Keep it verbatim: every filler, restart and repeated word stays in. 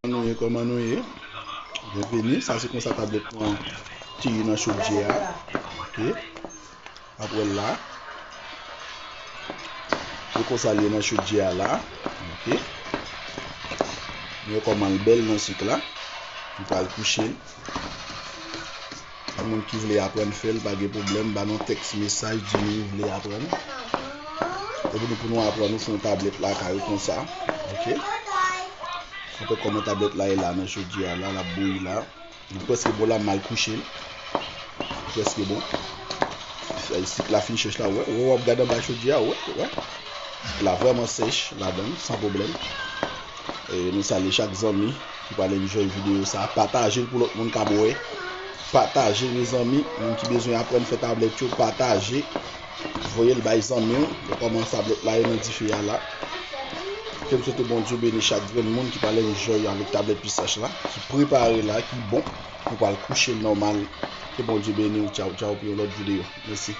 Kòman nou ye? Kòman nou ye? Byenvini. Sa se konsa tablèt mwen te ye nan chodyè a. Ok. Apre la, se konsa l ye nan chodyè a la. Ok. Nou wè kòman l bèl nan sik la. Nou pral kouche l. Pou moun ki vle aprann fè l, pa gen pwoblèm, ba nou tèks mesaj, di nou ou vle aprann. Epi nou, pou nou aprann, nou fè yon tablèt lakay ou konsa. Ok. Ou wè kòman tablèt la ye la nan chodyè a la, l ap bouyi la. Li prèske bon la, m al kouche l. Li prèske bon. Sik la fin chèch la, wè, wè, w ap gade anba chodyè a, wè, wè. Sik la vrèman sèch ladan l, san pwoblèm. E nou salye chak zanmi ki pral enjoy videyo sa. Pataje l pou lòt moun ka wè. Pataje l, mezanmi. Moun ki bezwen aprann fè tablèt yo, pataje. Voye l bay zanmi w. Yo kòmanse tablèt la, yo nan dife a la. Ke m swete Bondye beni chak grenn moun ki pral enjoy avèk tablèt pistach la, ki prepare la, ki bon. Nou pral kouche l nòmal. Ke Bondye beni w. Tchaw, tchaw, pou yon lòt videyo. Mèsi.